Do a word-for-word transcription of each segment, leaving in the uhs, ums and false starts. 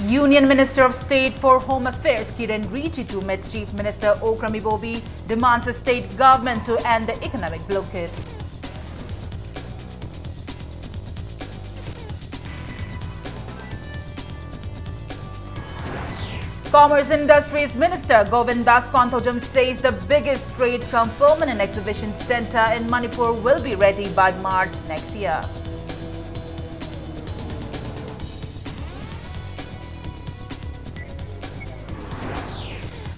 Union Minister of State for Home Affairs Kiren Rijiju met Chief Minister Okram Ibobi, demands the state government to end the economic blockade. Commerce Industries Minister Govind Das Konthoujam says the biggest trade cum permanent exhibition center in Manipur will be ready by March next year.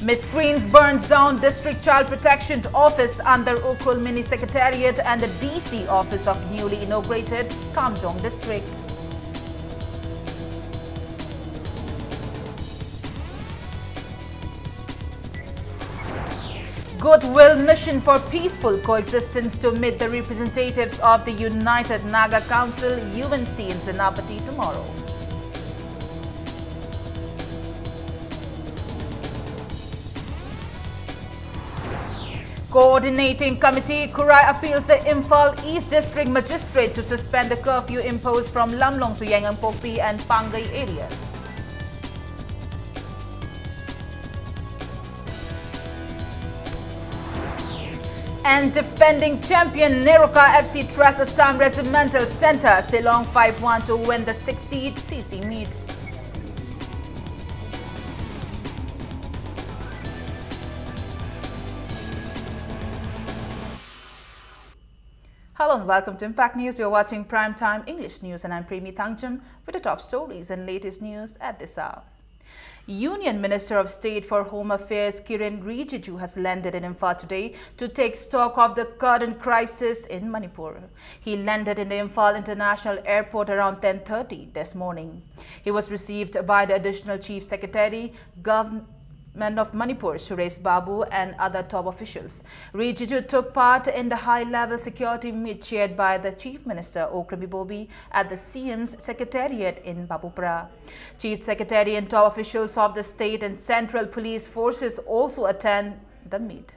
Miscreants burns down District Child Protection Office under Ukhrul Mini Secretariat and the D C office of newly inaugurated Kamjong District. Goodwill Mission for Peaceful Coexistence to meet the representatives of the United Naga Council, U N C, in Senapati tomorrow. Coordinating Committee, Khurai appeals the Imphal East District Magistrate to suspend the curfew imposed from Lamlong to Yaingangpokpi and Pangai areas. And defending champion Neroka F C trusts Assam Regimental Centre, Shillong five one to win the sixty-eighth C C meet. Hello and welcome to Impact News. You're watching Prime Time English News, and I'm Premi Thangjam with the top stories and latest news at this hour. Union Minister of State for Home Affairs Kiren Rijiju has landed in Imphal today to take stock of the current crisis in Manipur. He landed in the Imphal International Airport around ten thirty this morning. He was received by the Additional Chief Secretary, Government of Manipur, Suresh Babu, and other top officials. Rijiju took part in the high-level security meet chaired by the Chief Minister Okram Ibobi at the C M's secretariat in Babupara. Chief Secretary and top officials of the state and central police forces also attend the meet.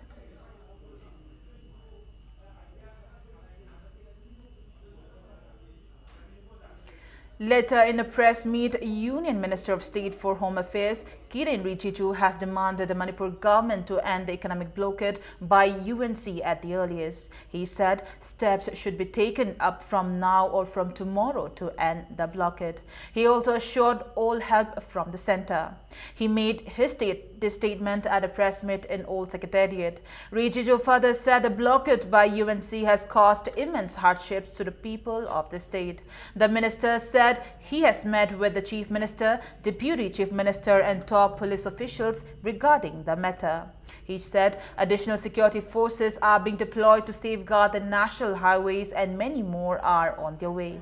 Later in a press meet, Union Minister of State for Home Affairs Kiren Rijiju has demanded the Manipur government to end the economic blockade by U N C at the earliest. He said steps should be taken up from now or from tomorrow to end the blockade. He also assured all help from the centre. He made his state, this statement at a press meet in Old Secretariat. Rijiju further said the blockade by U N C has caused immense hardships to the people of the state. The minister said he has met with the Chief Minister, Deputy Chief Minister and top police officials regarding the matter. He said additional security forces are being deployed to safeguard the national highways and many more are on their way.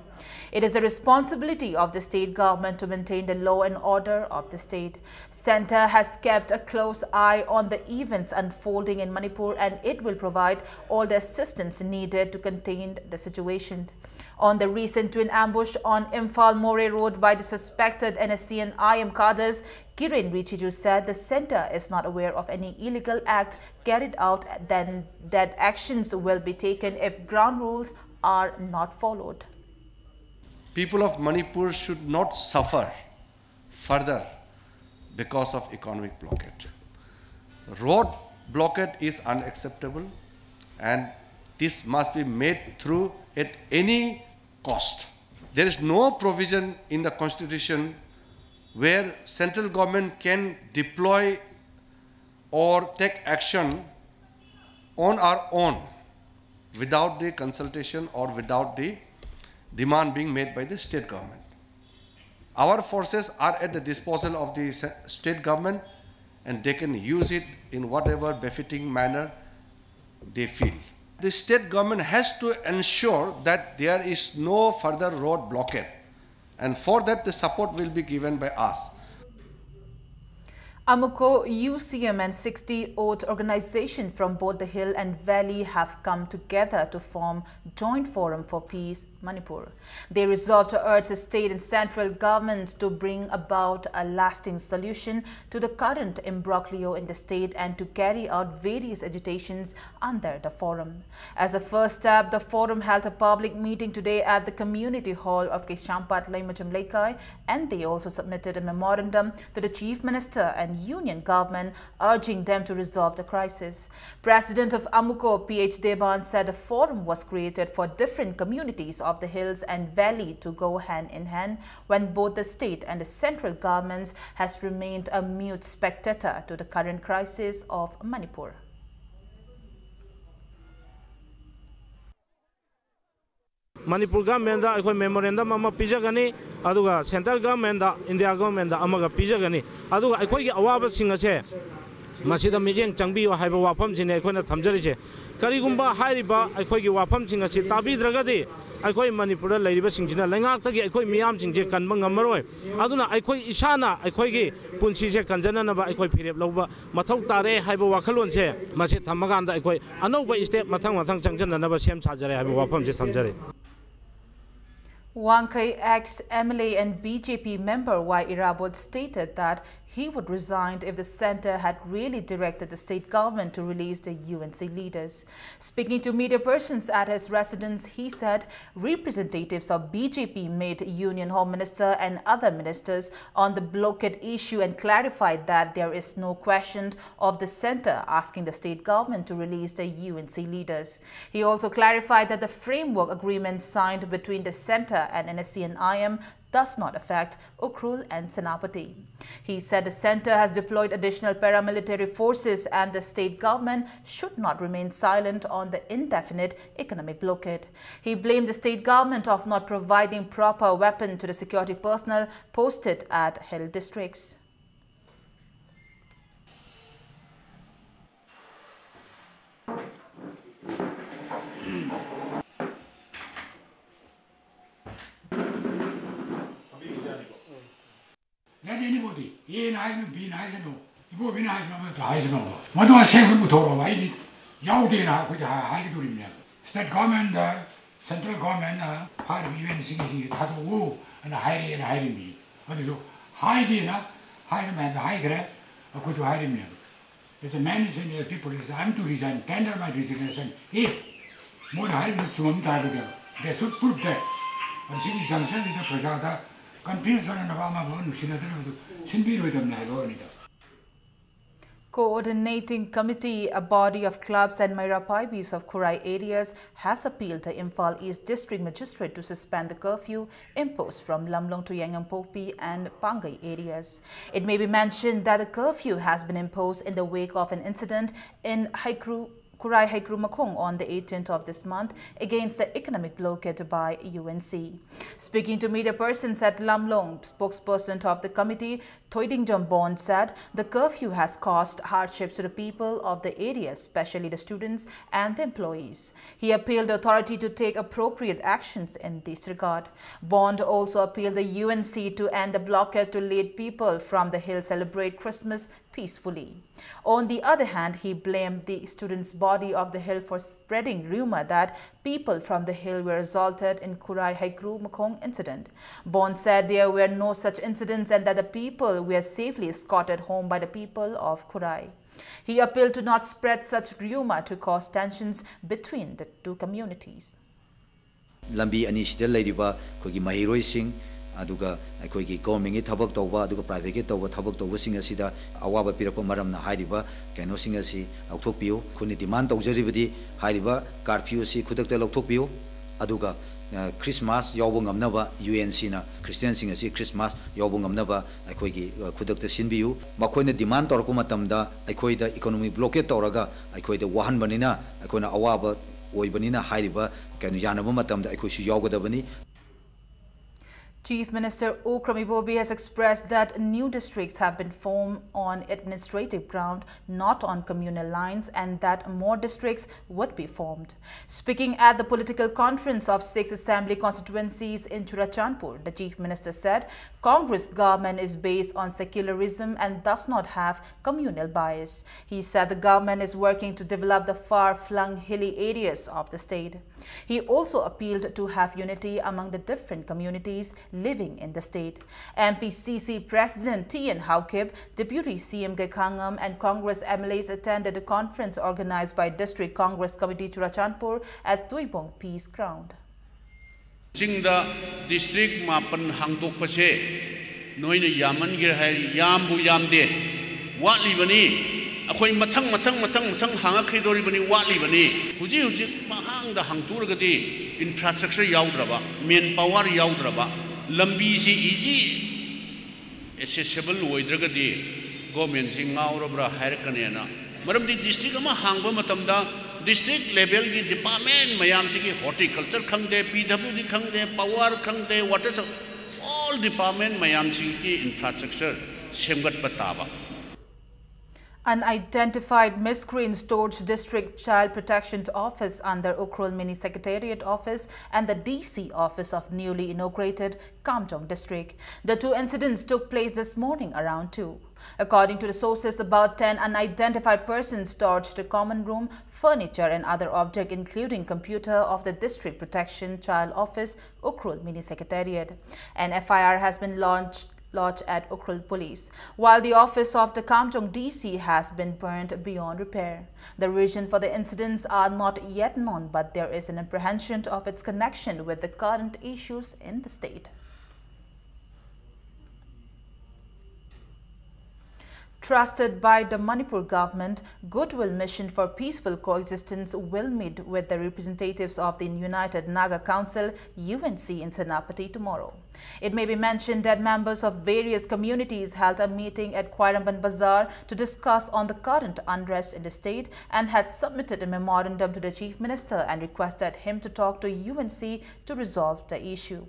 It is the responsibility of the state government to maintain the law and order of the state. Centre has kept a close eye on the events unfolding in Manipur and it will provide all the assistance needed to contain the situation. On the recent twin ambush on Imphal Moreh Road by the suspected N S C N I M cadres, Kiren Rijiju said the centre is not aware of any illegal act carried out, then that actions will be taken if ground rules are not followed. People of Manipur should not suffer further because of economic blockade. Road blockade is unacceptable and this must be made through at any cost. There is no provision in the constitution where central government can deploy or take action on our own without the consultation or without the demand being made by the state government. Our forces are at the disposal of the se- state government and they can use it in whatever befitting manner they feel. The state government has to ensure that there is no further road blockade, and for that the support will be given by us. Amuko, U C M and sixty odd organizations from both the hill and valley have come together to form Joint Forum for Peace Manipur. They resolved to urge the state and central government to bring about a lasting solution to the current imbroglio in the state and to carry out various agitations under the forum. As a first step, the forum held a public meeting today at the community hall of Kaisampad Leimacham Leikai, and they also submitted a memorandum to the Chief Minister and Union government, urging them to resolve the crisis. President of AMUCO, P H Deban, said the forum was created for different communities of the hills and valley to go hand in hand when both the state and the central governments has remained a mute spectator to the current crisis of Manipur. Manipur ꯒꯚꯔꯟꯃꯦꯟꯗ ꯑꯩꯈꯣꯏ memorandum ꯑꯃ ꯄꯤꯖꯒꯅꯤ, ꯑꯗꯨꯒ central ꯒꯚꯔꯟꯃꯦꯟꯗ, India ꯒꯚꯔꯟꯃꯦꯟꯗ ꯑꯃꯒ ꯄꯤꯖꯒꯅꯤ꯫ ꯑꯗꯨꯒ ꯑꯩꯈꯣꯏꯒꯤ ꯑꯋꯥꯕꯁꯤꯡ ꯑꯁꯦ ꯃꯁꯤꯗ ꯃꯤꯠꯌꯦꯡ ꯆꯪꯕꯤꯌꯨ ꯍꯥꯏꯕ ꯋꯥꯐꯝꯁꯤꯅꯤ ꯑꯩꯈꯣꯏꯅ ꯊꯝꯖꯔꯤꯁꯦ꯫ ꯀꯔꯤꯒꯨꯝꯕ ꯍꯥꯏꯔꯤꯕ ꯑꯩꯈꯣꯏꯒꯤ ꯋꯥꯐꯝꯁꯤꯡ ꯑꯁꯤ ꯇꯥꯕꯤꯗ꯭ꯔꯒꯗꯤ ꯑꯩꯈꯣꯏ ꯃꯅꯤꯄꯨꯔꯗ ꯂꯩꯔꯤꯕꯁꯤꯡꯁꯤꯅ ꯂꯩꯉꯥꯛꯇꯒꯤ ꯑꯩꯈꯣꯏ ꯃꯤꯌꯥꯝꯁꯤꯡꯁꯦ ꯀꯟꯕ ꯉꯝꯃꯔꯣꯏ꯫ ꯑꯗꯨꯅ ꯑꯩꯈꯣꯏ ꯏꯁꯥꯅ ꯑꯩꯈꯣꯏꯒꯤ ꯄꯨꯟꯁꯤꯁꯦ ꯀꯟꯖꯅꯅꯕ ꯑꯩꯈꯣꯏ ꯐꯤꯔꯦꯞ ꯂꯧꯕ ꯃꯊꯧ ꯇꯥꯔꯦ ꯍꯥꯏꯕ ꯋꯥꯈꯜꯂꯣꯟꯁꯦ ꯃꯁꯤ ꯊꯝꯃꯀꯥꯟꯗ ꯑꯩꯈꯣꯏ ꯑꯅꯧꯕ step ꯃꯊꯪ ꯃꯊꯪ ꯆꯪꯖꯅꯅꯕ ꯁꯦꯝ ꯁꯥꯖꯔꯦ ꯍꯥꯏꯕ ꯋꯥꯐꯝꯁꯤ ꯊꯝꯖꯔꯤ꯫ Wangkhei ex-M L A and B J P member Y Irabot stated that he would resign if the center had really directed the state government to release the U N C leaders. Speaking to media persons at his residence, he said representatives of B J P met Union Home Minister and other ministers on the blockade issue and clarified that there is no question of the center asking the state government to release the U N C leaders. He also clarified that the framework agreement signed between the center and N S C N I M does not affect Ukhrul and Senapati. He said the center has deployed additional paramilitary forces and the state government should not remain silent on the indefinite economic blockade. He blamed the state government of not providing proper weapon to the security personnel posted at hill districts. Let anybody, Aꯅ ꯍꯥꯏꯁꯅꯨ, Bꯅ ꯍꯥꯏꯁꯅꯨ, ꯏꯕꯣꯕꯤꯅ ꯍꯥꯏꯁꯅꯨ, ꯑꯃꯅ ꯍꯥꯏꯁꯅꯨ, ꯃꯗꯨ ꯑꯁꯦꯡꯕ ꯄꯨꯊꯣꯔꯛꯑꯣ꯫ ꯑꯩꯗꯤ ꯌꯥꯎꯗꯦꯅ ꯑꯩꯈꯣꯏꯗ ꯍꯥꯏꯒꯗꯧꯔꯤꯕꯅꯦ꯫ State governmentꯗ Central governmentꯅ ꯐꯥꯔꯤꯕ U N ꯁꯤꯒꯤꯁꯤꯡꯁꯦ ꯊꯥꯗꯣꯛꯎ ꯑꯅ ꯍꯥꯏꯔꯛꯑꯦꯅ ꯍꯥꯏꯔꯤꯕꯅꯤ꯫ ꯑꯗꯨꯁꯨ ꯍꯥꯏꯗꯦꯅ ꯍꯥꯏꯅ ꯃꯌꯥꯝꯗ ꯍꯥꯏꯈ꯭ꯔꯦ꯫ ꯑꯩꯈꯣꯏꯁꯨ ꯍꯥꯏꯔꯤꯕꯅꯦꯕ꯫ It's a mandatory process. I'm to resign, tender my resignation. ꯑꯦ, ꯃꯣꯏꯅ ꯍꯥꯏꯔꯤꯕꯗꯨ ꯆꯨꯝꯃꯝ ꯇꯥꯔꯒꯗꯤ, they should prove that. ꯑꯗꯨ ꯁꯤꯒꯤ junctionꯁꯤꯗ ꯄ꯭ꯔꯖꯥꯗ confidence ꯂꯩꯅꯅꯕ ꯑꯃ ꯑꯃꯒ ꯅꯨꯡꯁꯤꯅꯗꯅꯕꯗꯨ ꯁꯤꯟꯕꯤꯔꯣꯏꯗꯕꯅꯤ ꯍꯥꯏꯕ ꯋꯥꯅꯤꯗ꯫ Coordinating Committee, a body of clubs and Meira Paibis of Khurai areas, has appealed the Imphal East District Magistrate to suspend the curfew imposed from Lamlong to Yaingangpokpi and Pangai areas. It may be mentioned that the curfew has been imposed in the wake of an incident in Haikru, Khurai Haikru Makhong on the eighteenth of this month against the economic blockade by U N C. Speaking to media persons at Lamlong, spokesperson of the committee, Thoidingjom Bond, said the curfew has caused hardships to the people of the area, especially the students and the employees. He appealed the authority to take appropriate actions in this regard. Bond also appealed the U N C to end the blockade to let people from the hill celebrate Christmas peacefully. On the other hand, he blamed the students' body of the hill for spreading rumor that people from the hill were assaulted in Khurai Haikru Makhong incident. Bond said there were no such incidents and that the people were safely escorted home by the people of Khurai. He appealed to not spread such rumor to cause tensions between the two communities. ꯂꯝꯕꯤ ꯑꯅꯤꯁꯤꯗ ꯂꯩꯔꯤꯕ ꯑꯩꯈꯣꯏꯒꯤ ꯃꯍꯩꯔꯣꯏꯁꯤꯡ, ꯑꯗꯨꯒ ꯑꯩꯈꯣꯏꯒꯤ governmentꯀꯤ ꯊꯕꯛ ꯇꯧꯕ, ꯑꯗꯨꯒ privateꯀꯤ ꯇꯧꯕ, ꯊꯕꯛ ꯇꯧꯕꯁꯤꯡ ꯑꯁꯤꯗ ꯑꯋꯥꯕ ꯄꯤꯔꯛꯄ ꯃꯔꯝꯅ ꯍꯥꯏꯔꯤꯕ ꯀꯩꯅꯣꯁꯤꯡ ꯑꯁꯤ ꯂꯧꯊꯣꯛꯄꯤꯌꯨ꯫ ꯑꯩꯈꯣꯏꯅ demand ꯇꯧꯖꯔꯤꯕꯗꯤ ꯍꯥꯏꯔꯤꯕ curfew ꯑꯁꯤ ꯈꯨꯗꯛꯇ ꯂꯧꯊꯣꯛꯄꯤꯌꯨ, ꯑꯗꯨꯒ, ꯑ, Christmas ꯌꯥꯎꯕ ꯉꯝꯅꯕ, UNCꯅ Christianꯁꯤꯡ ꯑꯁꯤ Christmas ꯌꯥꯎꯕ ꯉꯝꯅꯕ ꯑꯩꯈꯣꯏꯒꯤ, ꯑ, ꯈꯨꯗꯛꯇ ꯁꯤꯟꯕꯤꯌꯨ꯫ ꯃꯈꯣꯏꯅ demand ꯇꯧꯔꯛꯄ ꯃꯇꯝꯗ ꯑꯩꯈꯣꯏꯗ economic blockade ꯇꯧꯔꯒ ꯑꯩꯈꯣꯏꯗ ꯋꯥꯍꯟꯕꯅꯤꯅ, ꯑꯩꯈꯣꯏꯅ ꯑꯋꯥꯕ ꯑꯣꯏꯕꯅꯤꯅ ꯍꯥꯏꯔꯤꯕ ꯀꯩꯅꯣ ꯌꯥꯅꯕ ꯃꯇꯝꯗ ꯑꯩꯈꯣꯏꯁꯨ ꯌꯥꯎꯒꯗꯕꯅꯤ꯫ Chief Minister Okram Ibobi has expressed that new districts have been formed on administrative ground, not on communal lines, and that more districts would be formed. Speaking at the political conference of six assembly constituencies in Churachandpur, the Chief Minister said Congress government is based on secularism and does not have communal bias. He said the government is working to develop the far-flung hilly areas of the state. He also appealed to have unity among the different communities living in the state. M P C C President T N Haokip, Deputy C M Gekha Ngam, and Congress M L As attended the conference organized by District Congress Committee Churachandpur at Tuibong Peace Ground. ꯆꯤꯡꯗ district ꯃꯥꯄꯟ ꯍꯥꯡꯗꯣꯛꯄꯁꯦ ꯅꯣꯏꯅ ꯌꯥꯝꯃꯟꯒꯦꯔꯥ ꯍꯥꯏꯔꯤ, ꯌꯥꯝꯕꯨ ꯌꯥꯝꯗꯦ, ꯋꯥꯠꯂꯤꯕꯅꯤ꯫ ꯑꯩꯈꯣꯏ ꯃꯊꯪ ꯃꯊꯪ ꯃꯊꯪ ꯃꯊꯪ ꯍꯥꯡꯉꯛꯈꯤꯗꯣꯔꯤꯕꯅꯤ, ꯋꯥꯠꯂꯤꯕꯅꯤ꯫ ꯍꯧꯖꯤꯛ ꯍꯧꯖꯤꯛ ꯃꯍꯥꯡꯗ ꯍꯥꯡꯗꯣꯛꯎꯔꯒꯗꯤ infrastructure ꯌꯥꯎꯗ꯭ꯔꯕ, man power ꯌꯥꯎꯗ꯭ꯔꯕ, ꯂꯝꯕꯤꯁꯤ easy accessible ꯑꯣꯏꯗ꯭ꯔꯒꯗꯤ governmentꯁꯤ ꯉꯥꯎꯔꯕ꯭ꯔꯥ ꯍꯥꯏꯔꯛꯀꯅꯦꯅ꯫ ꯃꯔꯝꯗꯤ district ꯑꯃ ꯍꯥꯡꯕ ꯃꯇꯝꯗ district levelꯒꯤ department ꯃꯌꯥꯝꯁꯤꯒꯤ, horticulture ꯈꯪꯗꯦ, P W D ꯈꯪꯗꯦ, power ꯈꯪꯗꯦ, water ꯁ-, all department ꯃꯌꯥꯝꯁꯤꯒꯤ infrastructure ꯁꯦꯝꯒꯠꯄ ꯇꯥꯕ꯫ Unidentified miscreants torched District Child Protection Office under Ukhrul Mini Secretariat Office and the D C office of newly inaugurated Kamjong District. The two incidents took place this morning around two. According to the sources, about ten unidentified persons torched a common room, furniture and other objects, including computer of the District Protection Child Office, Ukhrul Mini Secretariat. An F I R has been launched lodged at Ukhrul Police, while the office of the Kamjong D C has been burned beyond repair. The reason for the incidents are not yet known, but there is an apprehension of its connection with the current issues in the state. Trusted by the Manipur government, Goodwill Mission for Peaceful Coexistence will meet with the representatives of the United Naga Council, U N C, in Senapati tomorrow. It may be mentioned that members of various communities held a meeting at Khwairamband Bazar to discuss on the current unrest in the state and had submitted a memorandum to the Chief Minister and requested him to talk to U N C to resolve the issue.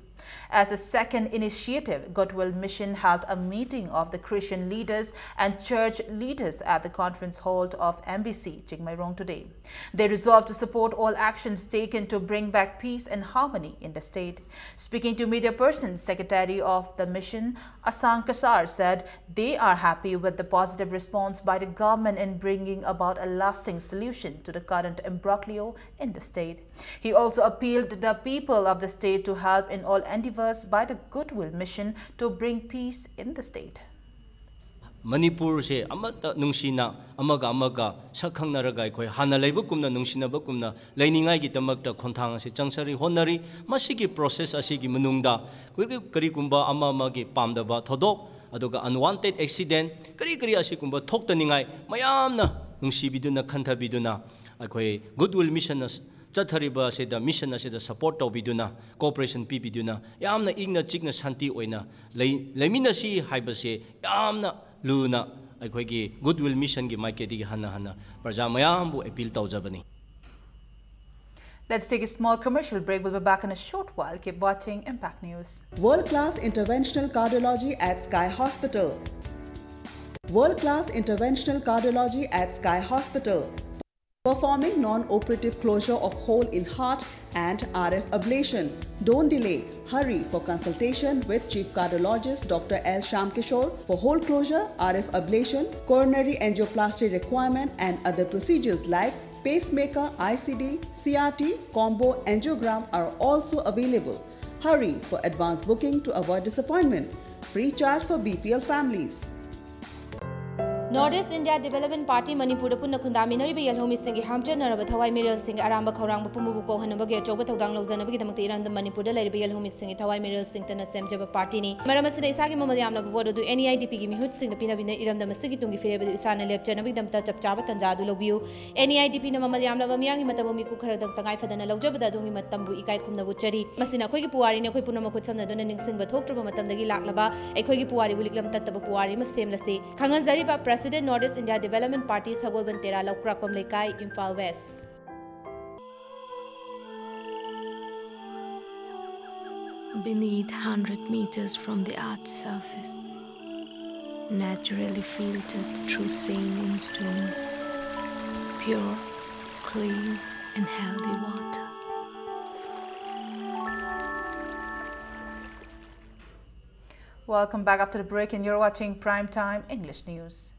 As a second initiative, Goodwill Mission held a meeting of the Christian leaders and church leaders at the conference hall of M B C Chingmeirong today. They resolved to support all actions taken to bring back peace and harmony in the state. Speaking to media persons, secretary of the mission, Asang Kasar, said they are happy with the positive response by the government in bringing about a lasting solution to the current imbroglio in the state. He also appealed the people of the state to help in all endeavors by the Goodwill Mission to bring peace in the state. ꯃꯅꯤꯄꯨꯔꯁꯦ ꯑꯃꯠꯇ ꯅꯨꯡꯁꯤꯅ ꯑꯃꯒ ꯑꯃꯒ ꯁꯛ ꯈꯪꯅꯔꯒ ꯑꯩꯈꯣꯏ ꯍꯥꯟꯅ ꯂꯩꯕꯒꯨꯝꯅ, ꯅꯨꯡꯁꯤꯅꯕꯒꯨꯝꯅ ꯂꯩꯅꯤꯡꯉꯥꯏꯒꯤꯗꯃꯛꯇ ꯈꯣꯡꯊꯥꯡ ꯑꯁꯤ ꯆꯪꯁꯔꯤ, ꯍꯣꯠꯅꯔꯤ꯫ ꯃꯁꯤꯒꯤ process ꯑꯁꯤꯒꯤ ꯃꯅꯨꯡꯗ ꯀꯔꯤ-, ꯀꯔꯤꯒꯨꯝꯕ ꯑꯃ ꯑꯃꯒꯤ ꯄꯥꯝꯗꯕ ꯊꯧꯗꯣꯛ, ꯑꯗꯨꯒ unwanted accident, ꯀꯔꯤ ꯀꯔꯤ ꯑꯁꯤꯒꯨꯝꯕ ꯊꯣꯛꯇꯅꯤꯡꯉꯥꯏ ꯃꯌꯥꯝꯅ ꯅꯨꯡꯁꯤꯕꯤꯗꯨꯅ, ꯈꯟꯊꯕꯤꯗꯨꯅ ꯑꯩꯈꯣꯏ Goodwill Mission ꯑꯁ-, ꯆꯠꯊꯔꯤꯕ ꯑꯁꯤꯗ, mission ꯑꯁꯤꯗ support ꯇꯧꯕꯤꯗꯨꯅ, cooperation ꯄꯤꯕꯤꯗꯨꯅ, ꯌꯥꯝꯅ ꯏꯪꯅ ꯆꯤꯛꯅ ꯁꯥꯟꯇꯤ ꯑꯣꯏꯅ ꯂꯩ-, ꯂꯩꯃꯤꯟꯅꯁꯤ ꯍꯥꯏꯕꯁꯦ ꯌꯥꯝꯅ ꯂꯨꯅ ꯑꯩꯈꯣꯏꯒꯤ Goodwill Missionꯒꯤ ꯃꯥꯏꯀꯩꯗꯒꯤ ꯍꯟꯅ ꯍꯟꯅ ꯄ꯭ꯔꯖꯥ ꯃꯌꯥꯝꯕꯨ appeal ꯇꯧꯖꯕꯅꯤ꯫ Let's take a small commercial break. We'll be back in a short while. Keep watching Impact News. World class interventional cardiology at Sky Hospital. World class interventional cardiology at Sky Hospital. Performing non operative closure of hole in heart and R F ablation. Don't delay. Hurry for consultation with Chief Cardiologist Doctor L Shyamkishore for hole closure, R F ablation, coronary angioplasty requirement, and other procedures like pacemaker, I C D, C R T, combo angiogram are also available. Hurry for advance booking to avoid disappointment. Free charge for B P L families. North East India Development Party ꯃꯅꯤꯄꯨꯔꯗ ꯄꯨꯟꯅ ꯈꯨꯟꯗꯥꯃꯤꯟꯅꯔꯤꯕ ꯌꯦꯜꯍꯧꯃꯤꯁꯤꯡꯒꯤ ꯍꯥꯝꯆꯟꯅꯔꯕ ꯊꯋꯥꯏ ꯃꯤꯔꯦꯜꯁꯤꯡ ꯑꯔꯥꯝꯕ ꯈꯧꯔꯥꯡꯕ ꯄꯨꯝꯕꯕꯨ ꯀꯣꯛꯍꯟꯅꯕꯒꯤ ꯑꯆꯧꯕ ꯊꯧꯗꯥꯡ ꯂꯧꯖꯅꯕꯒꯤꯗꯃꯛꯇ ꯏꯔꯝꯗꯝ ꯃꯅꯤꯄꯨꯔꯗ ꯂꯩꯔꯤꯕ ꯌꯦꯜꯍꯧꯃꯤꯁꯤꯡꯒꯤ ꯊꯋꯥꯏ ꯃꯤꯔꯦꯜꯁꯤꯡꯇꯅ ꯁꯦꯝꯖꯕ partyꯅꯤ꯫ ꯃꯔꯝ ꯑꯁꯤꯅ ꯏꯁꯥꯒꯤ ꯃꯃꯜ ꯌꯥꯝꯂꯕ vote ꯑꯗꯨ N E I D Pꯒꯤ ꯃꯤꯍꯨꯠꯁꯤꯡꯗ ꯄꯤꯅꯕꯤꯅ ꯏꯔꯝꯗꯝ ꯑꯁꯤꯒꯤ ꯇꯨꯡꯒꯤ ꯐꯤꯔꯦꯞ ꯑꯗꯨ ꯏꯁꯥꯅ ꯂꯦꯞꯆꯅꯕꯒꯤꯗꯃꯛꯇ ꯆꯞ ꯆꯥꯕ ꯇꯥꯟꯖꯥ ꯑꯗꯨ ꯂꯧꯕꯤꯌꯨ꯫ N E I D Pꯅ ꯃꯃꯜ ꯌꯥꯝꯂꯕ ꯃꯤꯌꯥꯝꯒꯤ ꯃꯇꯝꯕꯨ ꯃꯤꯀꯨꯞ ꯈꯔꯗꯪ ꯇꯉꯥꯏ ꯐꯗꯅ ꯂꯧꯖꯕꯗ ꯑꯗꯣꯝꯒꯤ ꯃꯇꯝꯕꯨ ꯏꯀꯥꯏ ꯈꯨꯝꯅꯕ ꯎꯠꯆꯔꯤ꯫ ꯃꯁꯤꯅ ꯑꯩꯈꯣꯏꯒꯤ ꯄꯨꯋꯥꯔꯤꯅꯤ꯫ ꯑꯩꯈꯣꯏ ꯄꯨꯝꯅꯃꯛ ꯈꯨꯠꯁꯝꯅꯗꯨꯅ ꯅꯤꯡꯁꯤꯡꯕ ꯊꯣꯛꯇ꯭ꯔꯕ ꯃꯇꯝꯗꯒꯤ ꯂꯥꯛꯂꯕ ꯑꯩꯈꯣꯏꯒꯤ ꯄꯨꯋꯥꯔꯤꯕꯨ ꯂꯤꯛꯂꯝ ꯇꯠꯇꯕ ꯄꯨꯋꯥꯔꯤ ꯑꯃ ꯁꯦꯝꯂꯁꯤ꯫ ꯈꯪꯍꯟꯖꯔꯤꯕ President North East India Development Party ꯁꯒꯣꯜꯕꯟ ꯇꯦꯔꯥ ꯂꯧꯀ꯭ꯔꯥꯛꯄꯝ ꯂꯩꯀꯥꯏ, Imphal West꯫ Beneath, hundred meters from the earth's surface, naturally filtered through sandstone stones, pure, clean, and healthy water. Welcome back after the break, and you're watching Prime Time English News.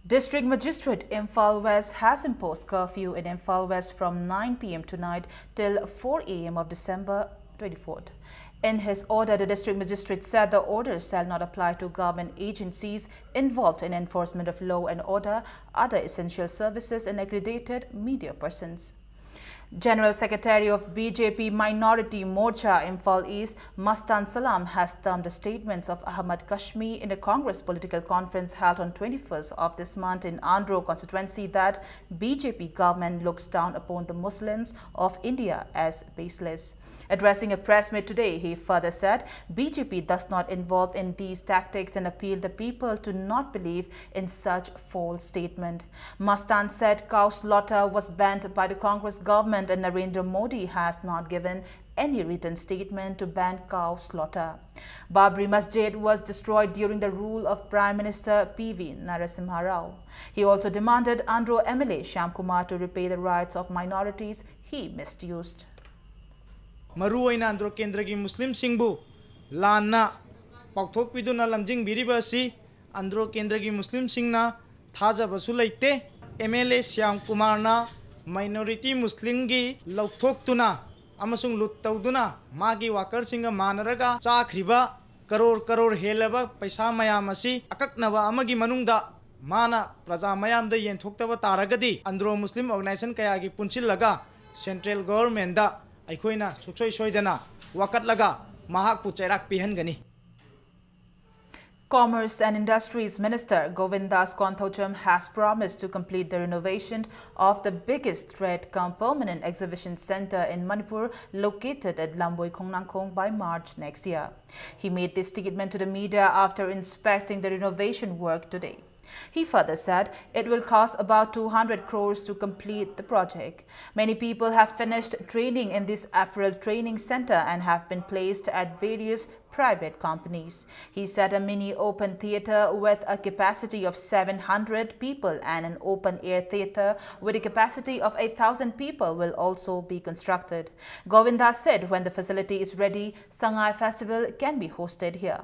District Magistrate Imphal West has imposed curfew in Imphal West from nine p m tonight till four a m of December twenty-fourth. In his order, the district magistrate said the order shall not apply to government agencies involved in enforcement of law and order, other essential services, and accredited media persons. General Secretary of B J P Minority Morcha Imphal East, Mastan Salam, has termed the statements of Ahmad Kashmi in a Congress political conference held on twenty-first of this month in Andro constituency that B J P government looks down upon the Muslims of India as baseless. Addressing a press meet today, he further said B J P does not involve in these tactics and appealed the people to not believe in such false statement. Mastan said cow slaughter was banned by the Congress government and Narendra Modi has not given any written statement to ban cow slaughter. Babri Masjid was destroyed during the rule of Prime Minister P V Narasimha Rao. He also demanded Andro M L A Shyam Kumar to repay the rights of minorities he misused. ꯃꯔꯨꯑꯣꯏꯅ ꯑꯟꯗ꯭ꯔꯣ ꯀꯦꯟꯗ꯭ꯔꯒꯤ ꯃꯨꯁꯂꯤꯝꯁꯤꯡꯕꯨ ꯂꯥꯟꯅ ꯄꯥꯎꯊꯣꯛꯄꯤꯗꯨꯅ ꯂꯝꯖꯤꯡꯕꯤꯔꯤꯕ ꯑꯁꯤ ꯑꯟꯗ꯭ꯔꯣ ꯀꯦꯟꯗ꯭ꯔꯒꯤ ꯃꯨꯁꯂꯤꯝꯁꯤꯡꯅ ꯊꯥꯖꯕꯁꯨ ꯂꯩꯇꯦ꯫ M L A Shyam ꯀꯨꯃꯥꯔꯅ minority ꯃꯨꯁꯂꯤꯝꯒꯤ ꯂꯧꯊꯣꯛꯇꯨꯅ ꯑꯃꯁꯨꯡ ꯂꯨꯠ ꯇꯧꯗꯨꯅ ꯃꯥꯒꯤ ꯋꯥꯀꯔꯁꯤꯡꯒ ꯃꯥꯟꯅꯔꯒ ꯆꯥꯈ꯭ꯔꯤꯕ ꯀꯔꯣꯔ ꯀꯔꯣꯔ ꯍꯦꯜꯂꯕ ꯄꯩꯁꯥ ꯃꯌꯥꯝ ꯑꯁꯤ ꯑꯀꯛꯅꯕ ꯑꯃꯒꯤ ꯃꯅꯨꯡꯗ ꯃꯥꯅ ꯄ꯭ꯔꯖꯥ ꯃꯌꯥꯝꯗ ꯌꯦꯟꯊꯣꯛꯇꯕ ꯇꯥꯔꯒꯗꯤ ꯑꯟꯗ꯭ꯔꯣ ꯃꯨꯁꯂꯤꯝ ꯑꯣꯔꯒꯅꯥꯏꯖꯦꯁꯟ ꯀꯌꯥꯒꯤ ꯄꯨꯟꯁꯤꯜꯂꯒ ꯁꯦꯟꯇ꯭ꯔꯦꯜ ꯒꯣꯚꯔꯟꯃꯦꯟꯗ ꯑꯩꯈꯣꯏꯅ ꯁꯨꯡꯁꯣꯏ ꯁꯣꯏꯗꯅ ꯋꯥꯀꯠꯂꯒ ꯃꯍꯥꯛꯄꯨ ꯆꯩꯔꯥꯛ ꯄꯤꯍꯟꯒꯅꯤ꯫ Commerce and Industries Minister Govindas Konthoujam has promised to complete the renovation of the biggest thread cum permanent exhibition center in Manipur located at Lamboi Khongnangkhong by March next year. He made this statement to the media after inspecting the renovation work today. He further said it will cost about two hundred crores to complete the project. Many people have finished training in this April training center and have been placed at various private companies. He said a mini open theater with a capacity of seven hundred people and an open air theater with a capacity of eight thousand people will also be constructed. Govinda said when the facility is ready, Sangai Festival can be hosted here.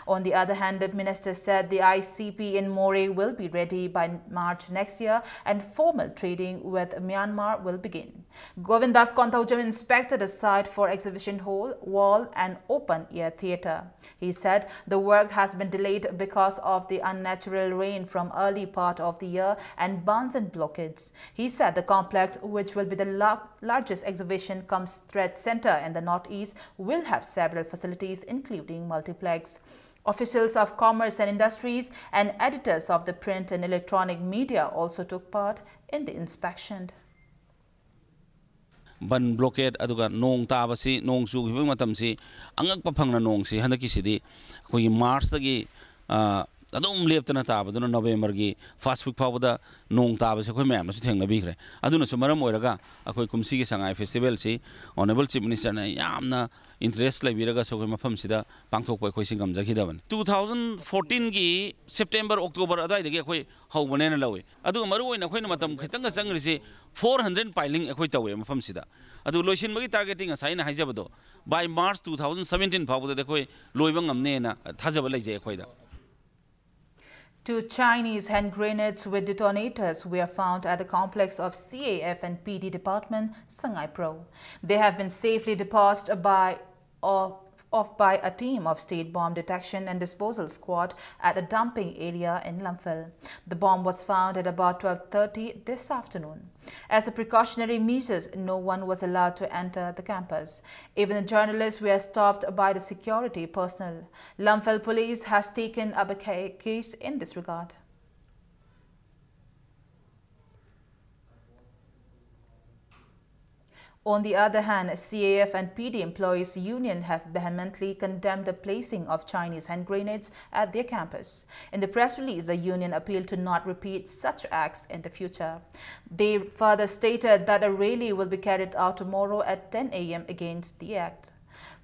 On the other hand, the minister said the I C P in Moreh will be ready by March next year and formal trading with Myanmar will begin. Govindas Konthoujam inspected a site for exhibition hall, wall and open air theatre. He said the work has been delayed because of the unnatural rain from early part of the year and bans and blockades. He said the complex, which will be the lar- largest exhibition cum trade center in the Northeast, will have several facilities including multiplex. Officials of commerce and industries and editors of the print and electronic media also took part in the inspection. ꯕꯟ blockade ꯑꯗꯨꯒ ꯅꯣꯡ ꯇꯥꯕꯁꯤ, ꯅꯣꯡ ꯆꯨꯈꯤꯕ ꯃꯇꯝꯁꯤ ꯑꯉꯛꯄ ꯐꯪꯅ ꯅꯣꯡꯁꯤ ꯍꯟꯗꯛꯀꯤꯁꯤꯗꯤ ꯑꯩꯈꯣꯏꯒꯤ ꯃꯥꯔꯁꯇꯒꯤ ꯑꯗꯨꯝ ꯂꯦꯞꯇꯅ ꯇꯥꯕꯗꯨꯅ ꯅꯣꯕꯦꯝꯕꯔꯒꯤ ꯐꯥꯔꯁ ꯋꯤꯛ ꯐꯥꯎꯕꯗ ꯅꯣꯡ ꯇꯥꯕꯁꯤ ꯑꯩꯈꯣꯏ ꯃꯌꯥꯝꯅꯁꯨ ꯊꯦꯡꯅꯕꯤꯈ꯭ꯔꯦ꯫ ꯑꯗꯨꯅꯁꯨ ꯃꯔꯝ ꯑꯣꯏꯔꯒ ꯑꯩꯈꯣꯏ ꯀꯨꯝꯁꯤꯒꯤ ꯁꯉꯥꯏ ꯐꯦꯁꯇꯤꯚꯦꯜꯁꯤ ꯑꯣꯅꯔꯦꯕꯜ ꯆꯤꯐ ꯃꯤꯅꯤꯁꯇꯔꯅ ꯌꯥꯝꯅ ꯏꯟꯇꯔꯦꯁ ꯂꯩꯕꯤꯔꯒꯁꯨ ꯑꯩꯈꯣꯏ ꯃꯐꯝꯁꯤꯗ ꯄꯥꯡꯊꯣꯛꯄ ꯑꯩꯈꯣꯏꯁꯤ ꯉꯝꯖꯈꯤꯗꯕꯅꯤ꯫ ꯇꯨ ꯊꯥꯎꯖꯟ ꯐꯣꯔꯇꯤꯟꯒꯤ ꯁꯦꯞꯇꯦꯝꯕꯔ ꯑꯣꯛꯇꯣꯕꯔ ꯑꯗꯨꯋꯥꯏꯗꯒꯤ ꯑꯩꯈꯣꯏ ꯍꯧꯕꯅꯦꯅ ꯂꯧꯏ꯫ ꯑꯗꯨꯒ ꯃꯔꯨꯑꯣꯏꯅ ꯑꯩꯈꯣꯏꯅ ꯃꯇꯝ ꯈꯤꯇꯪꯒ ꯆꯪꯉꯤꯁꯤ ꯐꯣꯔ ꯍꯟꯗ꯭ꯔꯦꯠ ꯄꯥꯏꯂꯤꯡ ꯑꯩꯈꯣꯏ ꯇꯧꯋꯦ ꯃꯐꯝꯁꯤꯗ꯫ ꯑꯗꯨ ꯂꯣꯏꯁꯤꯟꯕꯒꯤ ꯇꯥꯔꯒꯦꯠꯇꯤ ꯉꯁꯥꯏ ꯑꯩꯅ ꯍꯥꯏꯖꯕꯗꯣ by March two thousand seventeen ꯐꯥꯎꯕꯗꯗꯤ ꯑꯩꯈꯣꯏ ꯂꯣꯏꯕ ꯉꯝꯅꯦꯅ ꯊꯥꯖꯕ ꯂꯩꯖꯩ ꯑꯩꯈꯣꯏꯗ꯫ Two Chinese hand grenades with detonators were found at the complex of C A F and P D department, Sangai Pro. They have been safely deposited by of, of by a team of State Bomb Detection and Disposal Squad at a dumping area in Lamphel. The bomb was found at about twelve thirty this afternoon. As a precautionary measures, no one was allowed to enter the campus. Even the journalists were stopped by the security personnel. Lamphel police has taken up a ca- case in this regard. On the other hand, C A F and P D employees union have vehemently condemned the placing of Chinese hand grenades at their campus. In the press release, the union appealed to not repeat such acts in the future. They further stated that a rally will be carried out tomorrow at ten a m against the act.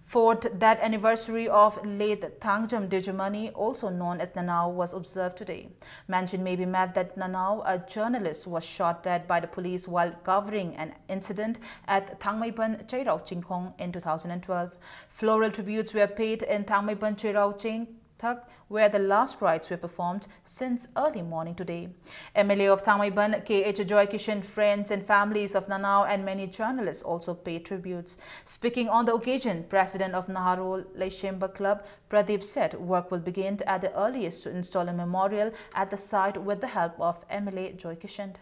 Fourth, that anniversary of late Thangjam Dejumani, also known as Nanao, was observed today. Mention may be made that Nanao, a journalist, was shot dead by the police while covering an incident at Thangmeiban Cheirao Chingkhong in two thousand twelve. Floral tributes were paid in Thangmeiban Cheirao Ching Thak, where the last rites were performed since early morning today. M L A of Thangmeiban, K H Joy Kishan, friends and families of Nanao and many journalists also paid tributes. Speaking on the occasion, President of Naharo Leishemba Club, Pradeep, said work will begin at the earliest to install a memorial at the site with the help of M L A Joy Kishan.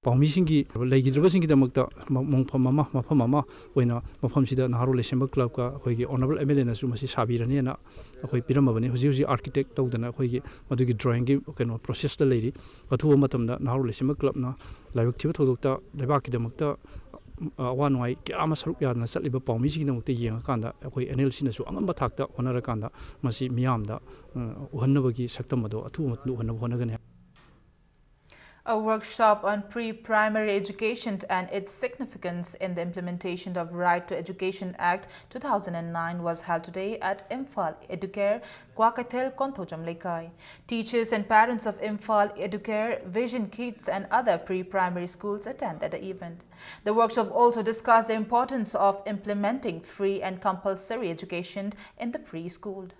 ꯄꯥꯎꯃꯤꯁꯤꯡꯒꯤ, ꯂꯩꯈꯤꯗ꯭ꯔꯕꯁꯤꯡꯒꯤꯗꯃꯛꯇ ꯃ-, ꯃꯣꯡꯐꯝ ꯑꯃ, ꯃꯐꯝ ꯑꯃ ꯑꯣꯏꯅ ꯃꯐꯝꯁꯤꯗ ꯅꯍꯥꯔꯣꯜ ꯂꯩꯁꯦꯝꯕ ꯀ꯭ꯂꯕꯀ ꯑꯩꯈꯣꯏꯒꯤ honourable M L ꯑꯦꯅꯁꯨ ꯃꯁꯤ ꯁꯥꯕꯤꯔꯅꯤꯅ ꯑꯩꯈꯣꯏ ꯄꯤꯔꯝꯃꯕꯅꯤ꯫ ꯍꯧꯖꯤꯛ ꯍꯧꯖꯤꯛ ꯑꯥꯔꯀꯤꯇꯦꯛ ꯇꯧꯗꯅ ꯑꯩꯈꯣꯏꯒꯤ ꯃꯗꯨꯒꯤ ꯗ꯭ꯔꯣꯌꯤꯡꯒꯤ ꯀꯩꯅꯣ ꯄ꯭ꯔꯣꯁꯦꯁꯇ ꯂꯩꯔꯤ꯫ ꯑꯊꯨꯕ ꯃꯇꯝꯗ ꯅꯍꯥꯔꯣꯜ ꯂꯩꯁꯦꯝꯕ ꯀ꯭ꯂꯕꯅ ꯂꯥꯏꯕꯛ ꯊꯤꯕ ꯊꯧꯗꯣꯛꯇ ꯂꯩꯕꯥꯛꯀꯤꯗꯃꯛꯇ, ꯑ, ꯑꯋꯥ ꯅꯨꯡꯉꯥꯏ ꯀꯌꯥ ꯑꯃ ꯁꯔꯨꯛ ꯌꯥꯗꯨꯅ ꯆꯠꯂꯤꯕ ꯄꯥꯎꯃꯤꯁꯤꯡꯒꯤꯗꯃꯛꯇ ꯌꯦꯡꯉꯀꯥꯟꯗ ꯑꯩꯈꯣꯏ ꯑꯦꯟ ꯑꯦꯜ ꯁꯤꯅꯁꯨ ꯑꯉꯝꯕ ꯊꯥꯛꯇ ꯍꯣꯠꯅꯔꯀꯥꯟꯗ ꯃꯁꯤ ꯃꯤꯌꯥꯝꯗ, ꯑ, ꯎꯍꯟꯅꯕꯒꯤ ꯁꯛꯇꯝ ꯑꯗꯣ ꯑꯊꯨꯕ ꯃꯇꯝꯗ ꯎꯍꯟꯅꯕ ꯍꯣꯠꯅꯒꯅꯤ꯫ A workshop on pre-primary education and its significance in the implementation of Right to Education Act two thousand nine was held today at Imphal Educare, Kwakeithel, Konthoujam Leikai. Teachers and parents of Imphal Educare, Vision Kids and other pre-primary schools attended the event. The workshop also discussed the importance of implementing free and compulsory education in the preschool.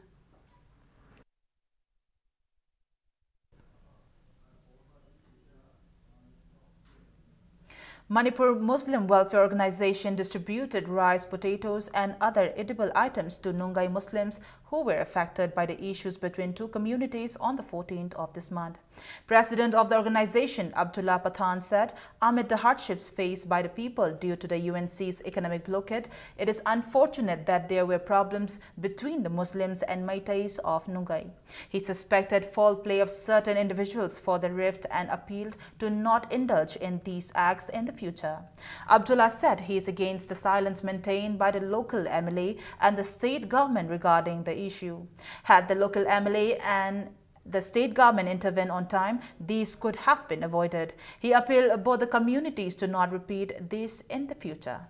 Manipur Muslim Welfare Organization distributed rice, potatoes, and other edible items to Nungay Muslims who were affected by the issues between two communities on the fourteenth of this month. President of the organization, Abdullah Pathan, said, amid the hardships faced by the people due to the U N C's economic blockade, it is unfortunate that there were problems between the Muslims and Meiteis of Nungay. He suspected foul play of certain individuals for the rift and appealed to not indulge in these acts in the future. Abdullah said he is against the silence maintained by the local M L A and the state government regarding the issue. Had the local M L A and the state government intervened on time, these could have been avoided. He appealed both the communities to not repeat this in the future.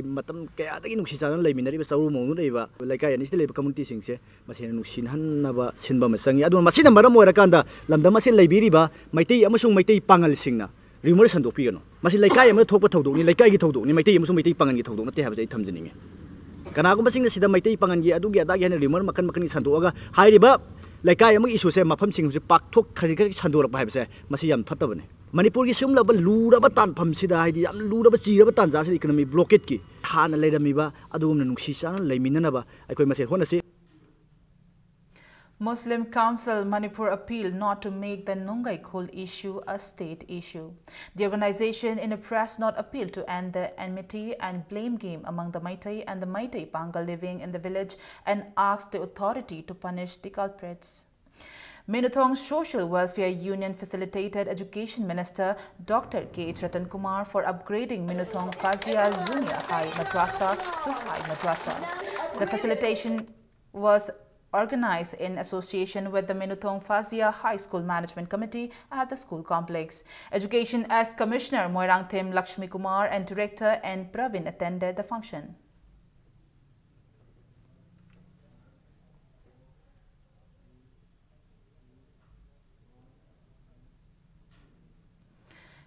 ꯃꯇꯝ ꯀꯌꯥꯗꯒꯤ ꯅꯨꯡꯁꯤ ꯆꯥꯟꯅꯅ ꯂꯩꯃꯤꯟꯅꯔꯤꯕ ꯆꯥꯔꯨ ꯃꯧꯅ ꯂꯩꯕ ꯂꯩꯀꯥꯏ ꯑꯅꯤꯁꯤꯗ ꯂꯩꯕ ꯀꯝꯃꯨꯅꯤꯇꯤꯁꯤꯡꯁꯦ ꯃꯁꯦꯟ ꯅꯨꯡꯁꯤꯅꯍꯟꯅꯕ ꯁꯤꯟꯕ ꯑꯃ ꯆꯪꯉꯤ꯫ ꯑꯗꯨꯅ ꯃꯁꯤꯅ ꯃꯔꯝ ꯑꯣꯏꯔꯀꯥꯟꯗ ꯂꯝꯗꯝ ꯑꯁꯤꯗ ꯂꯩꯕꯤꯔꯤꯕ ꯃꯩꯇꯩ ꯑꯃꯁꯨꯡ ꯃꯩꯇꯩ ꯄꯥꯉꯜꯁꯤꯡꯅ ꯔꯤꯃꯔ ꯁꯟꯗꯣꯛꯄꯤꯒꯅꯨ꯫ ꯃꯁꯤ ꯂꯩꯀꯥꯏ ꯑꯃꯗ ꯊꯣꯛꯄ ꯊꯧꯗꯣꯛꯅꯤ, ꯂꯩꯀꯥꯏꯒꯤ ꯊꯧꯗꯣꯛꯅꯤ, ꯃꯩꯇꯩ ꯑꯃꯁꯨꯡ ꯃꯩꯇꯩ ꯄꯥꯉꯜꯒꯤ ꯊꯧꯗꯣꯛ ꯅꯠꯇꯦ ꯍꯥꯏꯕꯁꯦ ꯑꯩ ꯊꯝꯖꯅꯤꯡꯉꯤ꯫ ꯀꯅꯥꯒꯨꯝꯕꯁꯤꯡꯅ ꯁꯤꯗ ꯃꯩꯇꯩ ꯄꯥꯉꯜꯒꯤ ꯑꯗꯨꯒꯤ ꯑꯗꯥꯒꯤ ꯍꯥꯏꯅ ꯔꯤꯃꯔ ꯃꯈꯜ ꯃꯈꯜꯒꯤ ꯁꯟꯗꯣꯛꯑꯒ ꯍꯥꯏꯔꯤꯕ ꯂꯩꯀꯥꯏ ꯑꯃꯒꯤ ꯏꯁꯨꯁꯦ ꯃꯐꯝꯁꯤꯡ ꯍꯧꯖꯤꯛ ꯄꯥꯛꯊꯣꯛ ꯈꯖꯤꯛ ꯈꯖꯤꯛ ꯁꯟꯗꯣꯔꯛꯄ ꯍꯥꯏꯕꯁꯦ ꯃꯁꯤ ꯌꯥꯝ ꯐꯠꯇꯕꯅꯤ꯫ ꯃꯅꯤꯄꯨꯔꯒꯤ ꯁꯤꯒꯨꯝꯂꯕ ꯂꯨꯔꯕ ꯇꯥꯟꯐꯝꯁꯤꯗ, ꯍꯥꯏꯗꯤ ꯌꯥꯝ ꯂꯨꯔꯕ ꯆꯤꯔꯕ ꯇꯥꯟꯖꯥꯁꯤꯗ ꯏꯀꯣꯅꯣꯃꯤ ꯕ꯭ꯂꯣꯀꯦꯠꯀꯤ ꯍꯥꯟꯅ ꯂꯩꯔꯝꯃꯤꯕ ꯑꯗꯨꯒꯨꯝꯅ ꯅꯨꯡꯁꯤ ꯆꯥꯟꯅꯅ ꯂꯩꯃꯤꯟꯅꯅꯕ ꯑꯩꯈꯣꯏ ꯃꯁꯦꯟ ꯍꯣꯠꯅꯁꯤ꯫ Muslim Council Manipur appeal not to make the Nungay Khul issue a state issue. The organization in a press note appealed to end the enmity and blame game among the Meitei and the Meitei Pangal living in the village and asked the authority to punish the culprits. Minuthong Social Welfare Union facilitated Education Minister Doctor K H Ratan Kumar for upgrading Minuthong Fazia Junior High Madrasa to High Madrasa. The facilitation was organized in association with the Minuthong Fazia High School Management Committee at the school complex. Education S Commissioner Moirangthem Lakshmi Kumar and Director N Pravin attended the function.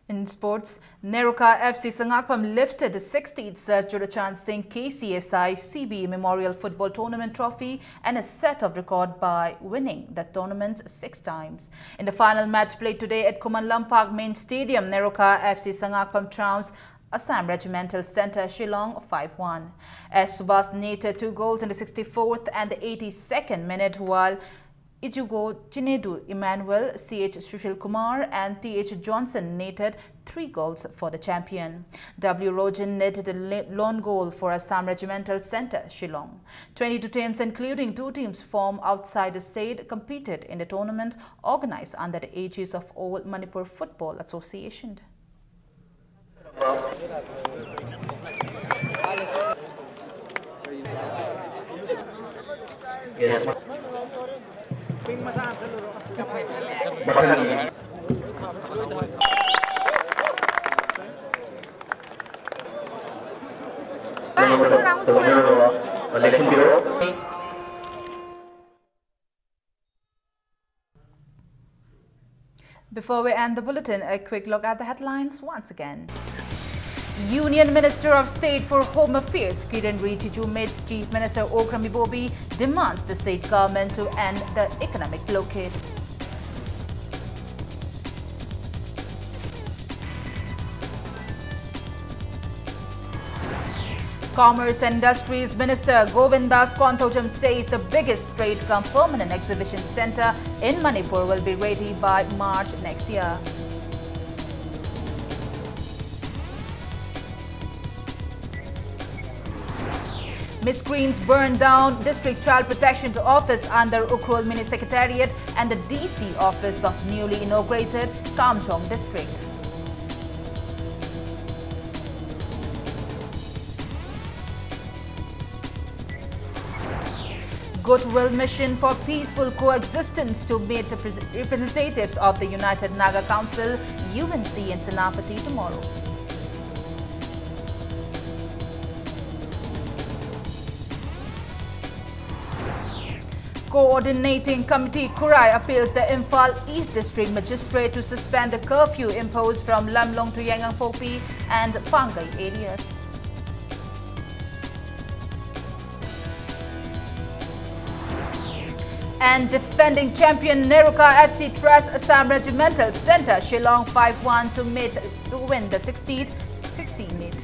In sports, Neroka F C Sangakpam lifted the sixteenth Sir Churachan Singh K C S I C B Memorial Football Tournament trophy and a set of record by winning the tournament six times. In the final match played today at Khuman Lampak Main Stadium, Neroka F C Sangakpam trounced Assam Regimental Centre Shillong five one. S Subhas netted two goals in the sixty-fourth and the eighty-second minute, while Ijugo Chinedu Emmanuel, C H Sushil Kumar and T H Johnson netted three goals for the champion. W Rojan netted a lone goal for Assam Regimental Centre Shillong. Twenty-two teams, including two teams from outside the state, competed in the tournament organised under the aegis of All Manipur Football Association. Before we end the bulletin, a quick look at the headlines once again. Union Minister of State for Home Affairs Kiren Rijiju meets Chief Minister Okram Ibobi, demands the state government to end the economic blockade. Commerce and Industries Minister Govindas Konthoujam says the biggest trade cum permanent exhibition centre in Manipur will be ready by March next year. Miscreants burned down District Child Protection Office under Ukhrul Mini Secretariat and the D C office of newly inaugurated Kamjong District. Goodwill Mission for Peaceful Coexistence to meet the pres- representatives of the United Naga Council, U N C, in Senapati tomorrow. Coordinating Committee, Khurai, appeals the Imphal East District Magistrate to suspend the curfew imposed from Lamlong to Yaingangpokpi and Pangai areas. And defending champion Neroka F C trusts Assam Regimental Centre Shillong five one to meet to win the sixteenth sixty meet.